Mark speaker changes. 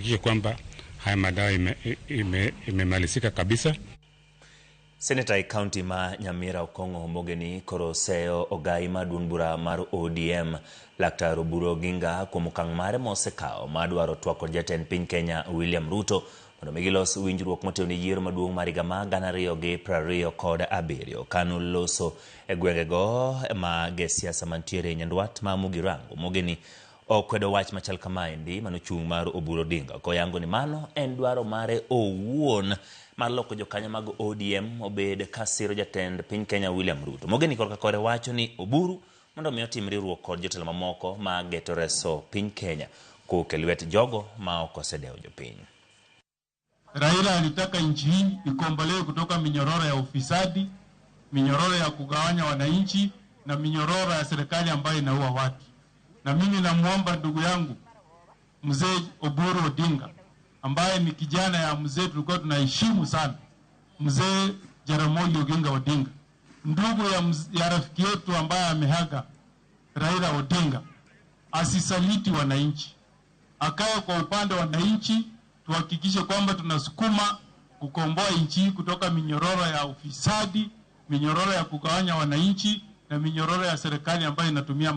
Speaker 1: Tuhakikishe kwamba haya madawa imemalizika kabisa.
Speaker 2: Seneta e kaunti ma Nyamira Okong'o Omogeni koro oseyo ogai mar duond bura mar ODM Laktar Oburu Oginga kuom okang' mare mosekawo mar dwaro twak kod jatend piny Kenya William Ruto mondo mi gilos winjruok motelo ne yiero maduong' mar higa mar 2027. Kanoloso e gwengego mag siasa mantiere nyandwat ma Mugirango, Omogeni okwedo wach machal kamaendi manochung' mar Oburu Odinga koyango ni mano en dwaro mare owuon mar loko jokanyo mag ODM obed kasiro jatend piny Kenya William Ruto. Mogeni korka kore wacho ni Oburu mondo mi otim riwruok kod jotelo mamoko ma geto reso piny Kenya kowuok e lwet jogo ma ok osedewo jopiny.
Speaker 3: Raila alitaka nchi hii ikombolewe kutoka minyororo ya ufisadi, minyororo ya kugawanya wananchi na minyororo ya serikali ambayo inaua watu. Na mimi namwomba ndugu yangu mzee Oburu Odinga ambaye ni kijana ya mzee tulikuwa tunaheshimu sana, mzee Jaramogi Oginga Odinga, ndugu ya rafiki yetu ambaye amehaga Raila Odinga, asisaliti wananchi, akae kwa upande wa wananchi, tuhakikishe kwamba tunasukuma kukomboa nchi hii kutoka minyororo ya ufisadi, minyororo ya kugawanya wananchi na minyororo ya serikali ambayo inatumia